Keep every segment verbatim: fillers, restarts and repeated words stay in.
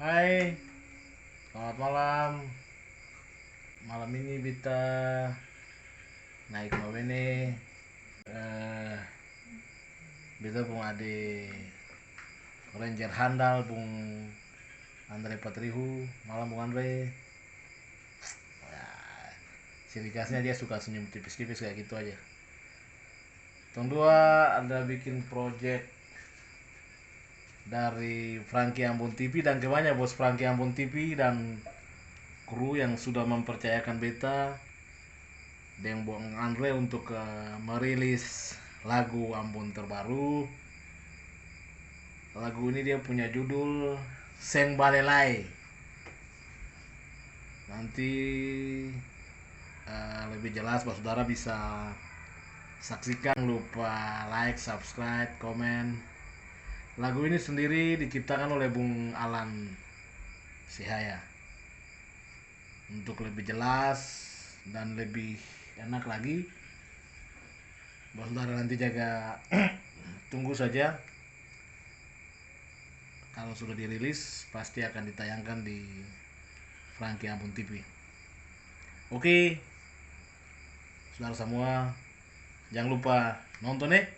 Hai, selamat malam. Malam ini beta Naik Mawene, eh, beta pung ade ranger handal, Bung Andre Patrihu. Malam, Bung Andre. Ya, ciri khasnya dia suka senyum tipis-tipis kaya gitu aja. Tong dua ada bikin project dari Frankie Ambon T V, dan kebanya bos Frankie Ambon T V dan kru yang sudah mempercayakan beta deng Bung Andre untuk, eh, merilis lagu Ambon terbaru. Lagu ini dia punya judul Seng Bale Lai. Nanti, eh, lebih jelas, basudara bisa saksikan, lupa like, subscribe, komen. Lagu ini sendiri diciptakan oleh Bung Alan Sihaya. Untuk lebih jelas dan lebih enak lagi, basudara nanti jaga tunggu saja. Kalau sudah dirilis, pasti akan ditayangkan di Frankie Ambon T V. Oke, saudara semua, jang lupa nonton, eh.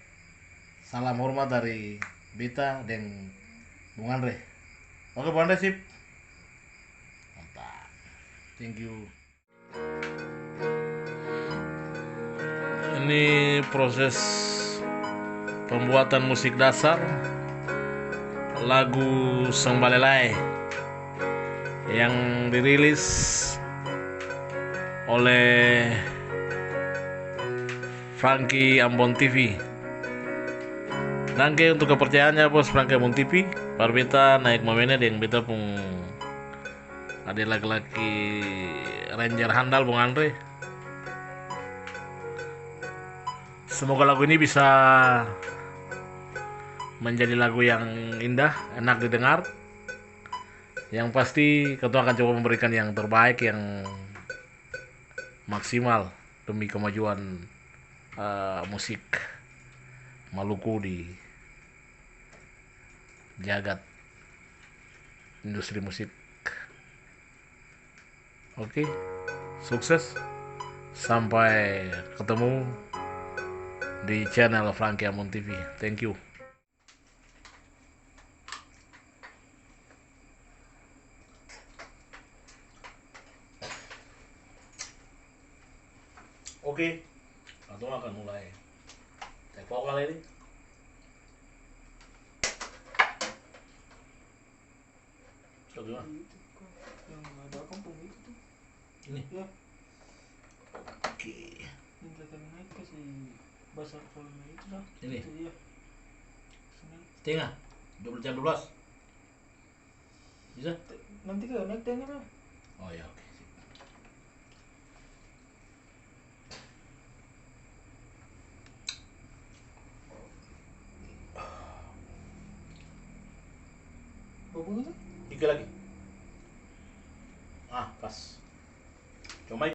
Salam hormat dari beta deng Bung Andre. Oke, Bung Andre, sip. Mantap. Thank you. Ini proses pembuatan musik dasar lagu Seng Bale Lai yang dirilis oleh Frankie Ambon T V. Dangke untuk kepercayaannya, bos Frankie Ambon T V. Par beta Naik Mawene deng beta pung ade laki-laki ranger handal, Bung Andre. Semoga lagu ini bisa menjadi lagu yang indah, enak didengar. Yang pasti, katong akan coba memberikan yang terbaik, yang maksimal demi kemajuan, eh, musik Maluku di jagat industri musik. Oke, sukses. Sampai ketemu di channel Frankie Ambon T V. Thank you. Oke, katong akan mulai take vokal ini. Coba. Itu, Kak, yang ada akang pung itu tuh. Ini? Ya. Oke. Yang tadi naik kasih basar kolom itu lah. Ini? Itu, iya. Sini. Setengah. Dua belas, jam dua belas. Bisa? Te-, nanti kalo naik tanya lah. Oh ya, oke, sip. Babunyi tu? Dikit lagi. Ah, pas. Cuma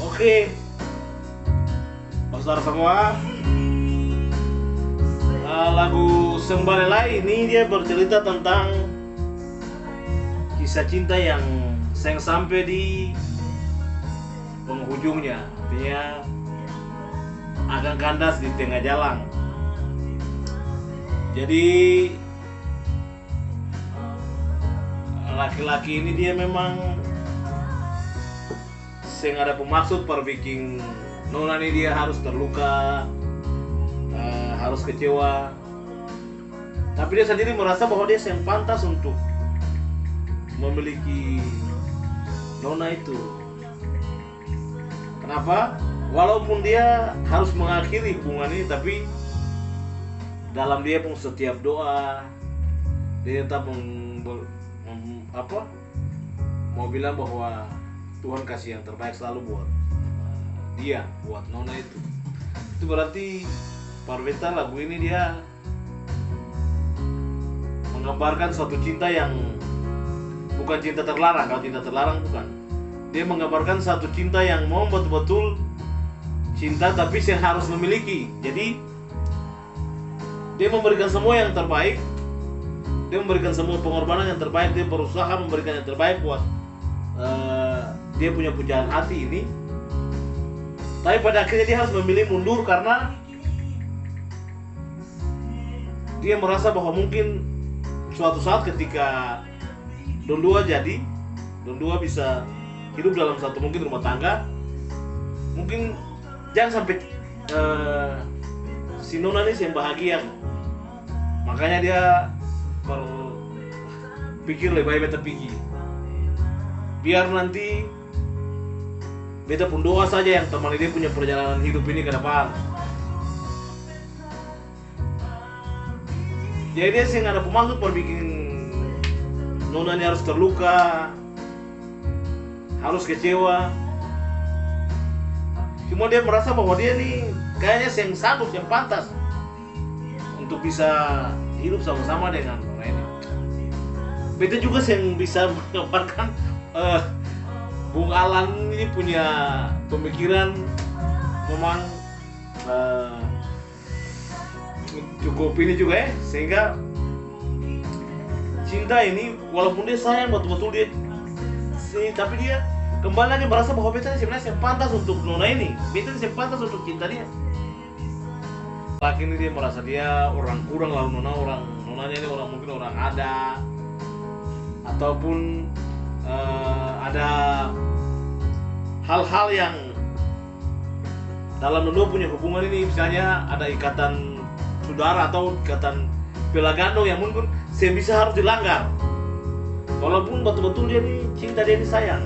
Oke, basudara samua, ah, lagu Seng Bale Lai ini dia bercerita tentang kisah cinta yang seng sampe di penghujungnya, artinya akang kandas di tenga jalang. Jadi, laki-laki ini dia memang seng ada pung maksud par biking nona ni dia harus terluka, eh, harus kecewa. Tapi dia sendiri merasa bahwa dia seng pantas untuk memiliki nona itu. Kenapa? Walaupun dia harus mengakhiri hubungan ini, tapi dalam dia pung setiap doa, dia tetap mem-, mem-, apa, mau bilang bahwa Tuhan kasih yang terbaik selalu buat, eh, dia, buat nona itu. Itu berarti par beta lagu ini dia menggambarkan suatu cinta yang bukan cinta terlarang. Kalau cinta terlarang bukan. Dia menggambarkan satu cinta yang mau betul-betul cinta tapi seng harus memiliki. Jadi, dia memberikan semua yang terbaik, Dia memberikan semua pengorbanan yang terbaik, dia berusaha memberikan yang terbaik buat, eh, dia punya pujaan hati ini. Tapi pada akhirnya dia harus memilih mundur karena dia merasa bahwa mungkin suatu saat ketika dong dua jadi, dong dua bisa hidup dalam satu mungkin rumah tangga, mungkin jang sampe, eh, si nona ni seng bahagia. Makanya dia berpikir lebe bae beta pigi. Biar nanti beta pung doa saja yang temani dia punya perjalanan hidup ini ke depan. Jadi dia seng ada pung maksud par biking nona ni harus terluka, harus kecewa. Cuma dia merasa bahwa dia ni kayaknya seng sanggup, seng pantas untuk bisa hidup sama-sama dengan orang ini. Beta juga seng bisa menggambarkan, eh, Bung Alan ini punya pemikiran memang, eh, cukup ini juga, eh, sehingga cinta ini walaupun dia sayang batul-batul dia si, tapi dia kembali lagi merasa bahwa beta ni sebenarnya seng pantas untuk nona ini, beta ni seng pantas untuk cinta dia. Laki ini dia merasa dia orang kurang, lalu nona orang, nonanya ini orang, mungkin orang ada, ataupun, eh, ada hal-hal yang dalam dua punya hubungan ini, misalnya ada ikatan sudara atau ikatan pela gandong yang mungkin seng bisa harus dilanggar. Walaupun batul-batul dia ni cinta, dia ni sayang.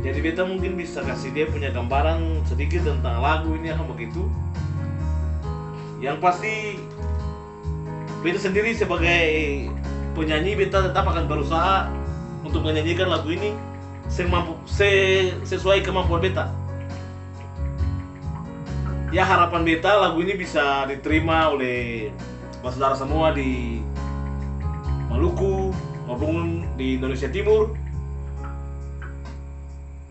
Jadi beta mungkin bisa kasi dia punya gambaran sedikit tentang lagu ini akang bagitu. Yang pasti beta sendiri sebagai penyanyi, beta tetap akan berusaha untuk menyanyikan lagu ini semampu, se-, sesuai kemampuan beta. Ya, harapan beta lagu ini bisa diterima oleh basudara samua di Maluku maupun di Indonesia Timur,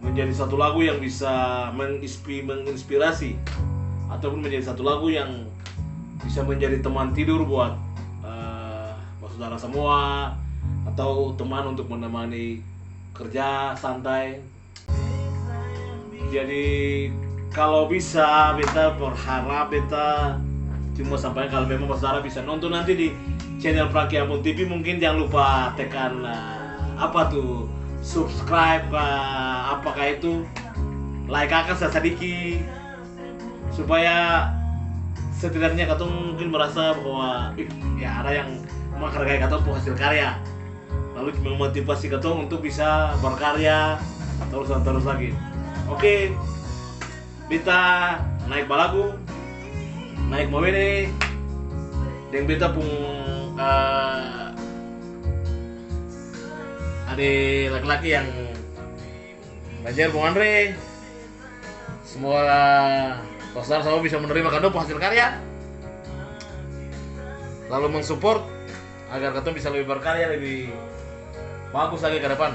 menjadi satu lagu yang bisa mengispi-, menginspirasi, ataupun menjadi satu lagu yang bisa menjadi teman tidur buat, eh, basudara samua, atau teman untuk menemani kerja santai. Jadi, kalo bisa, beta berharap, beta cuma sampaikan, kalo memang basudara bisa nonton nanti di channel Frankie Ambon T V, mungkin jang lupa tekan, eh, apa tu, subscribe ka, apa ka itu, like akang sasadiki, supaya setidaknya katong mungkin merasa bahwa, ih, ya ada yang menghargai katong pung hasil karya. Lalu memotivasi katong untuk bisa berkarya terus dan terus lagi. Oke, beta naik balagu, naik mawene, deng beta pung, eh, ade laki-laki yang Banjar Bung Andre. Semoga basudara samua bisa menerima katong pung hasil karya, lalu mensupport agar katong bisa lebih berkarya, lebih bagus lagi ke depan.